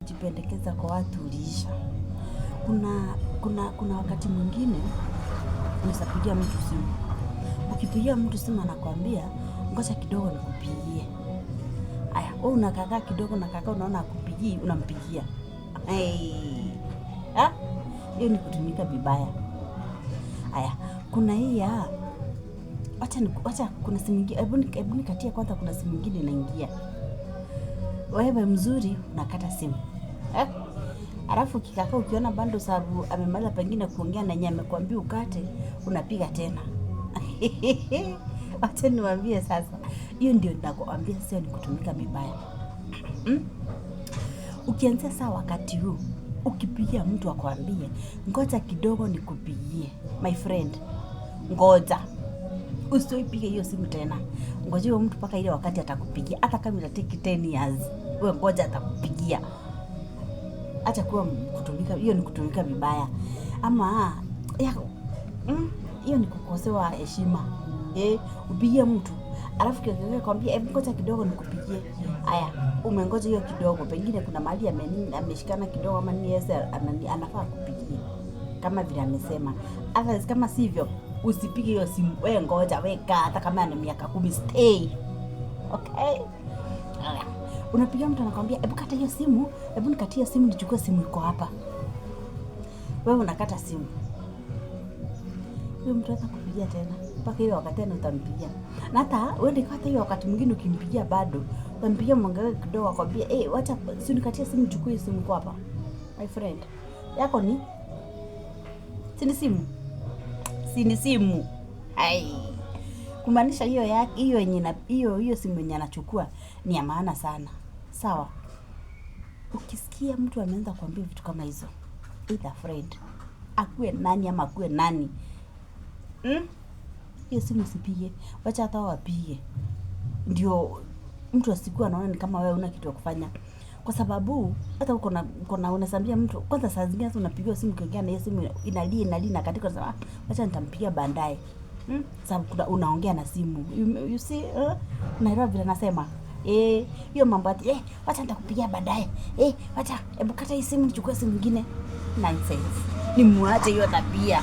Kujipendekeza kwa watu uliisha. Kuna wakati mwingine unaweza pigia mtu simu. Ukipigia mtu simu anakuambia ngoja kidogo nikupigie. Aya, wewe unakakaa kidogo, unakaa unaona akupigii, unampigia. Hey. Ha? Hiyo ni kutumika vibaya. Aya, kuna hii ya wacha kuna simu nyingine, hebu nikatie kwanza, kuna simu nyingine inaingia. Wewe mzuri unakata simu. Eh? Alafu ukikakaa ukiona bado sababu amemaliza pengine kuongea na yeye amekwambia ukate, unapiga tena. Wacha niwaambie sasa. Hiyo ndio ninakwambia sio ni kutumika vibaya. Ukianzia saa wakati huu, ukipigia mtu akwambie, ngoja kidogo nikupigie, my friend, ngoja. Usiipige hiyo simu tena. Ngoja huyo mtu mpaka ile wakati atakupigia, hata kama itatake 10 years, wewe ngoja atakupigia. Acha kuwa kutumika, hiyo ni kutumika vibaya. Ama ya, hiyo ni kukosewa heshima. Upigie mtu alafu kiongea kwambia hebu ngoja kidogo nikupigie. Aya, umengoja hiyo kidogo, pengine kuna mahali ameshikana kidogo ama nini, yeye anafaa kupigie kama vile amesema. Otherwise kama sivyo usipige hiyo simu, wewe ngoja, wewe kaa, hata kama ni miaka 10 stay. Okay? Aya. Unapigia mtu anakwambia hebu kata hiyo simu, hebu nikatie simu nichukue simu iko hapa. Wewe unakata simu. Huyo mtu hatakupigia tena mpaka hiyo wakati tena utampigia. Na hata uende hata hiyo wakati mwingine ukimpigia bado utampigia mwangalie kidogo akwambie wacha si nikatie simu nichukue simu iko hapa. My friend, yako ni si ni simu? Si ni simu. Hai. Kumaanisha hiyo ya, hiyo yenye na, hiyo hiyo simu yenye anachukua ni ya maana sana. Sawa? Ukisikia mtu ameanza kuambia vitu kama hizo, either friend, akuwe nani ama akuwe nani. Hiyo simu usipige, wacha hata wapige. Ndio mtu asikuwe anaona ni kama wewe huna kitu ya kufanya. Kwa sababu hata uko na unasambia mtu, kwanza saa zingine hata unapigiwa simu ukiongea na hiyo simu inalia inalia na katika unasema, wacha nitampigia baadaye. Sababu unaongea na simu. You see, unaelewa vile nasema? Hiyo mambo ati, wacha nitakupigia baadaye. Wacha hebu kata hii simu nichukue simu nyingine. Nonsense. Nimuache hiyo tabia.